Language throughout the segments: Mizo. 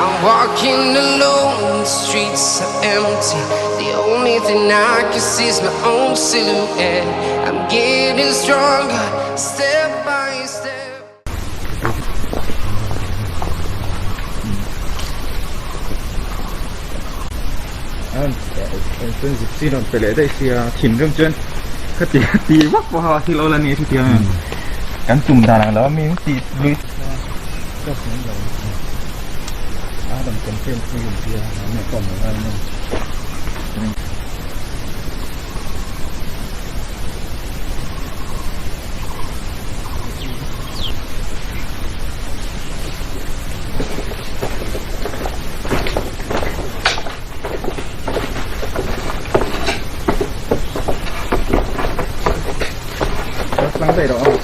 I'm walking alone, the streets are empty. The only thing I can see is my own silhouette. I'm getting stronger, step by step. Chuan zipsi rawn pe leh daih sia thinrim chuan ka ti ti vak pawha thil awl a ni chutiang kan tum dan ang lo a mi ti lui Tlang daih rawh aw.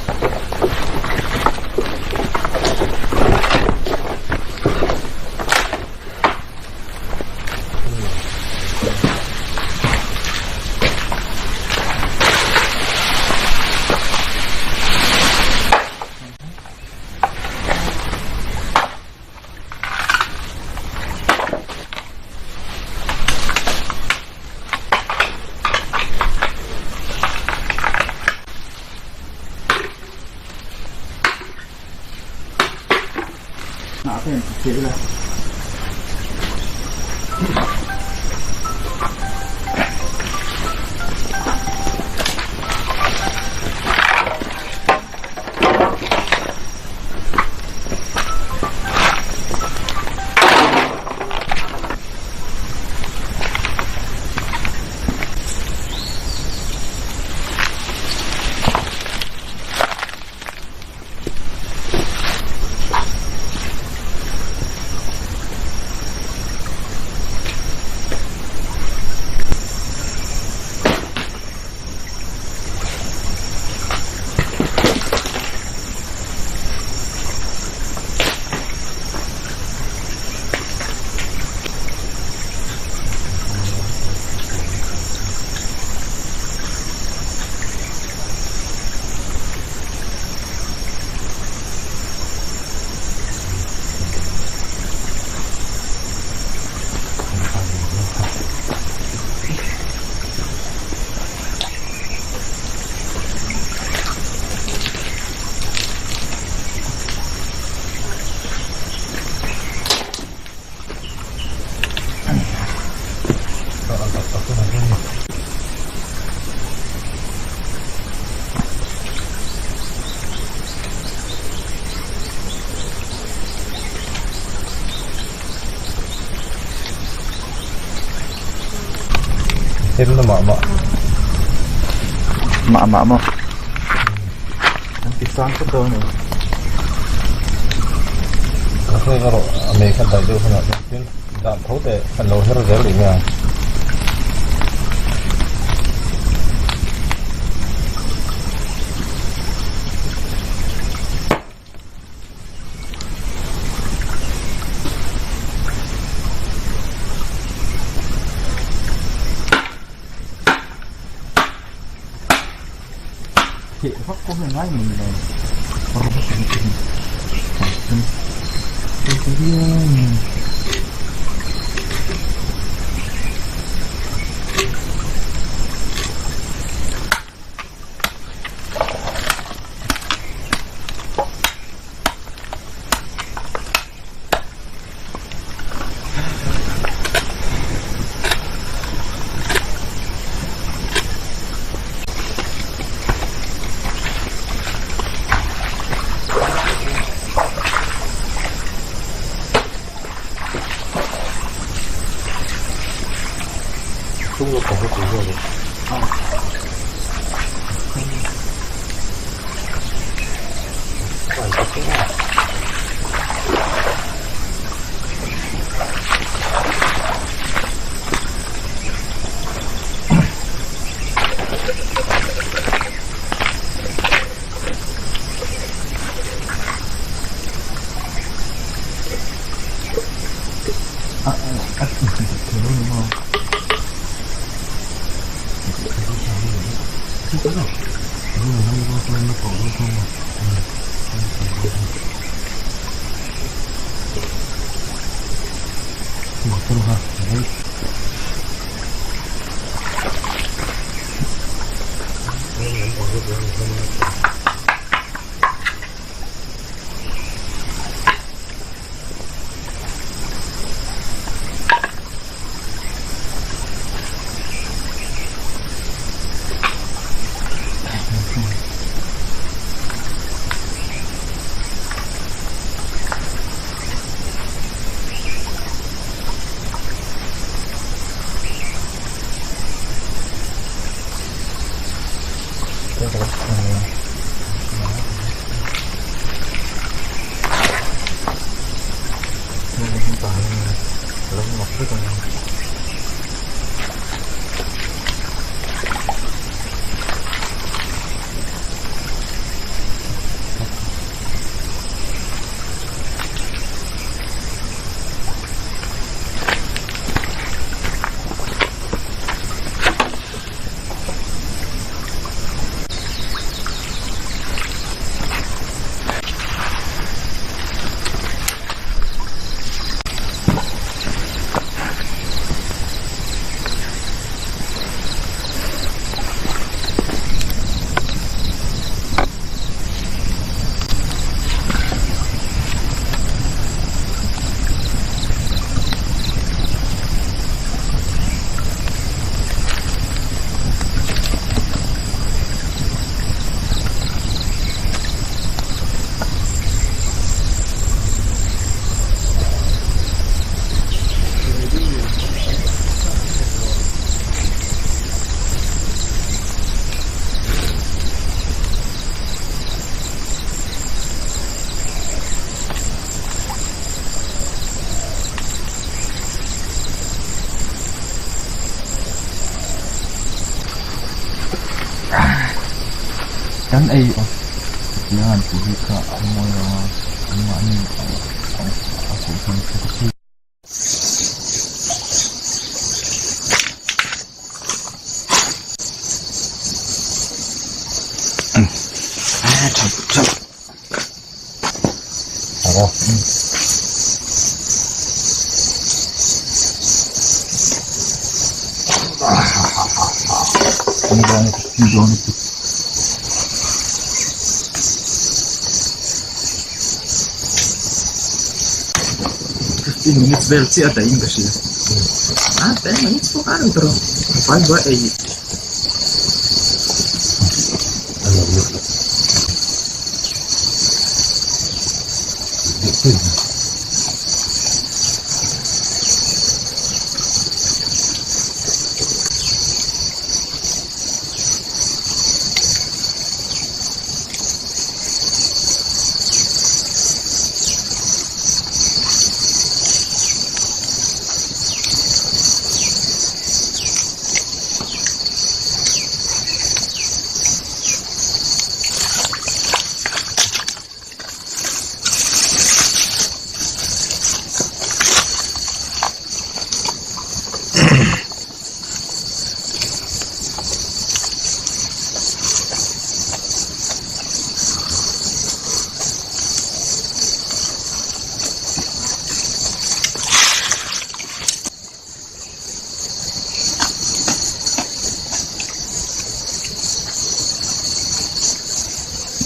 Thêm nó mỏ mỏ Mạ mạ mò Anh tí sang chút đâu này Cà phê có độ mì khăn tay đưa không ạ đạn thấu tệ phần đầu hết rồi để nhà Hiện phát có người nói mình này. Trung quốc có cái gì rồi. Kan ei aw tiang an tih hi kha a mawi lo a anmahni a kohhran kha ka thil. 15 minutes vel chiah a daih in ka hria a 10 minutes pawh kha a ni tawh lo vai buai ei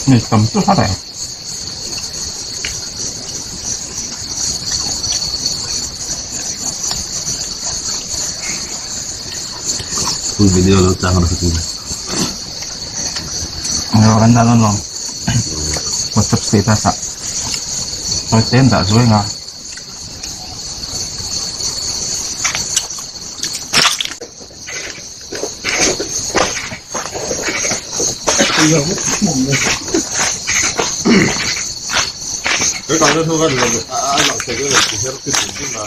Hei tam chu har ang. Full video lo chang rawh chu. Kan dah dawn lo. WhatsApp status ah. Tawi tlem dah zuai nga. Cái còn nó thôi gần là a lặng sẽ cái là chỉ theo cái gì mà.